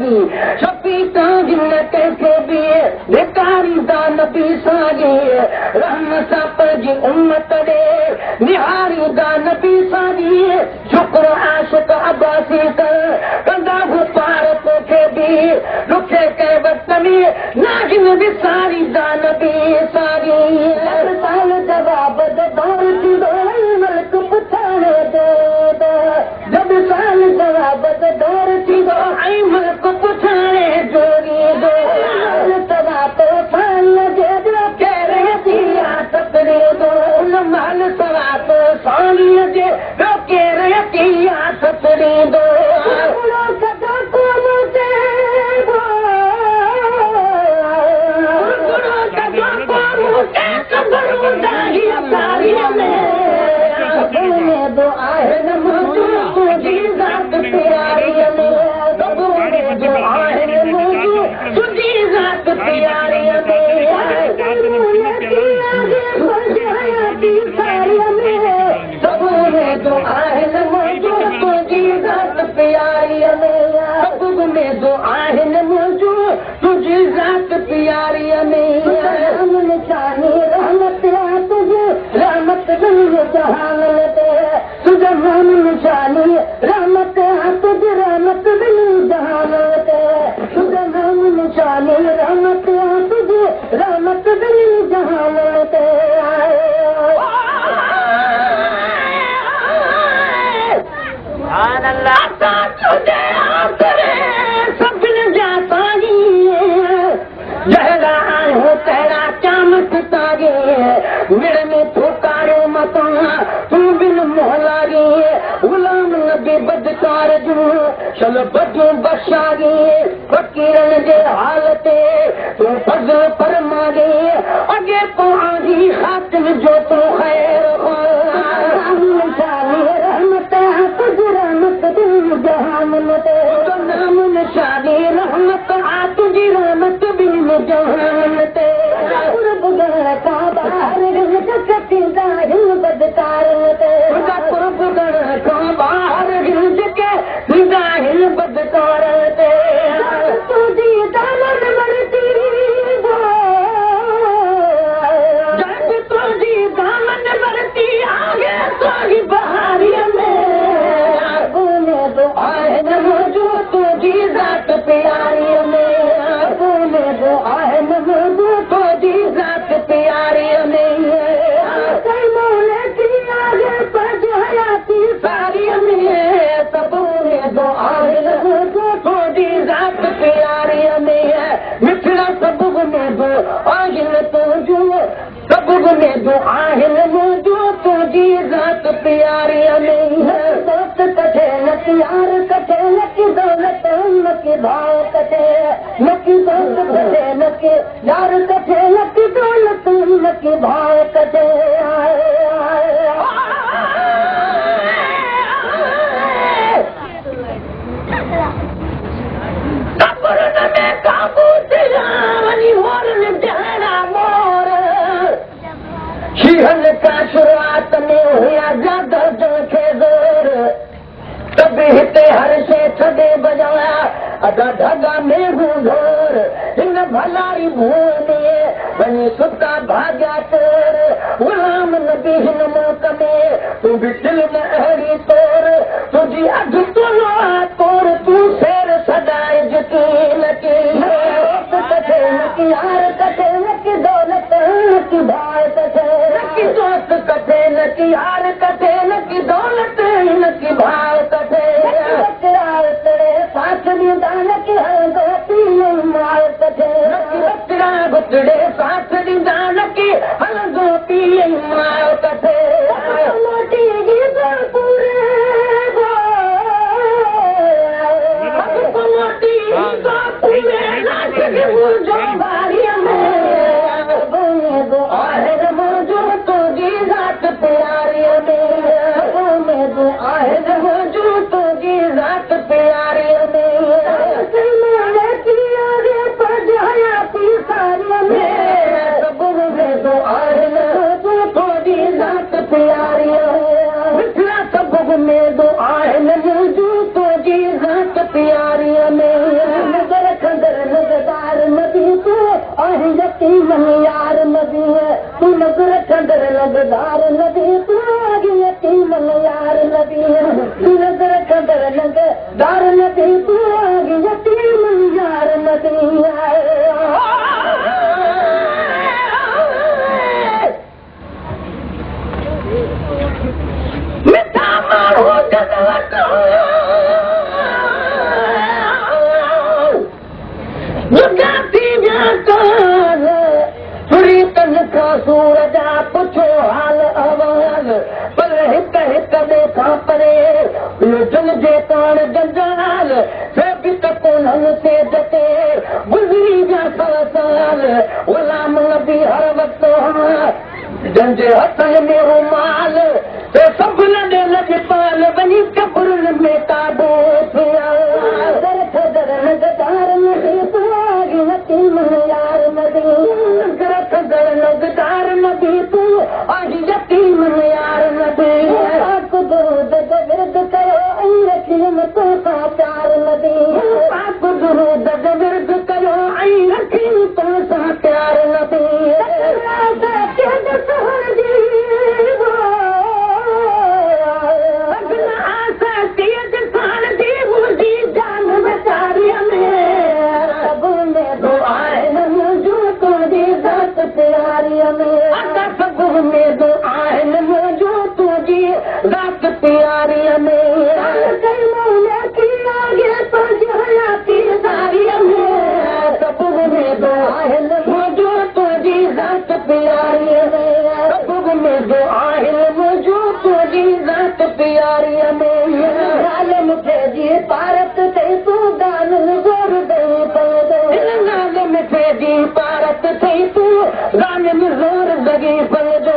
सारी शफीका जिन कंहिंखे बि ॾेखारींदा नबी सारी रहम सां पंहिंजी उम्मत ॾे निहारींदा नबी सारी शुक्र आशिक अब्बासी कर कंदा पार तोखे बि ॾुखे कंहिं वक़्त में नागिन विसारींदा नबी सारी साल जवाब दौर थींदो मुल्क पुछाणे जो जब साल जवाब दौर थींदो ऐं मुल्क पुछाणे जो ॾींदो सवा तो साल जे केर थी आसत ॾींदो उन महिल सवा तो साल जे ॿियो केर थी आसत ॾींदो नगदार नबी तूं यतीमन यार नबी नज़र कंदड़ नगदार नबी तूं यतीमन यार नबी। मिठा माण्हू जन वटि जुदा थी विया काल छुरी तन खां सूर जा पुछो हाल अहवाल पर हिक हिक ॿिए खां परे ॿियो जन जे कान जंजाल से बि त कोन्हनि सेज ते गुज़री विया सवा साल ग़ुलाम नबी हर वक़्तु जंहिंजे हथनि में रुमाल ते सभु लॻे लॼपाल वञी क़बरुनि में ताबो थिया। नगदार नबी तूं यतीमन यार नबी दरूद जो विरद कयो ऐं रखियमि तोसां प्यार नबी पाक दरूद जो विरद कयो ऐं रखियमि तोसां प्यार नबी। प्यारीअ में सभु उमेदूं आहिनि मुंहिंजूं तुंहिंजी ज़ात प्यारीअ में सभु उमेदूं आहिनि मुंहिंजूं तुंहिंजी ज़ात प्यारीअ में सभु उमेदूं आहिनि मुंहिंजूं तुंहिंजी ज़ात प्यारीअ में। नाले मूंखे जी पारत थिए तूं दान ज़ोर ॾेई पवंदो नाले मूंखे जी पारत थिए तूं गान ज़ोर लॻी पवंदो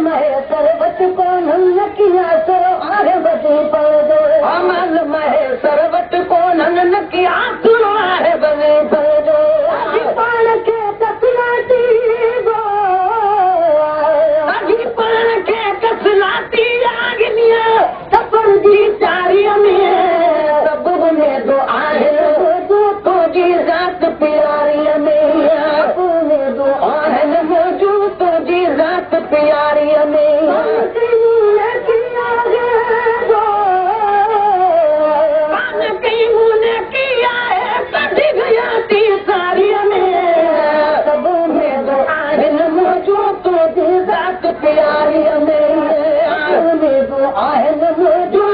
महेसर वटि कोन्हनि न आसरो आहे वधी पवंदो अमल महेसर वटि कोन्हनि न आसरो आहे वधी पवंदो पाण खे कसलाती पाण खे कसलाती आगिनीअ सफ़र जी चारीअ में सभु उमेदूं आहिनि तुंहिंजी ज़ात प्यारीअ में उमेदूं आहिनि मुंहिंजूं तुंहिंजी ज़ात प्यारीअ में। सभु उमेदूं आहिनि मुंहिंजूं तुंहिंजी ज़ात प्यारीअ में उमेदूं आहिनि मुंहिंजूं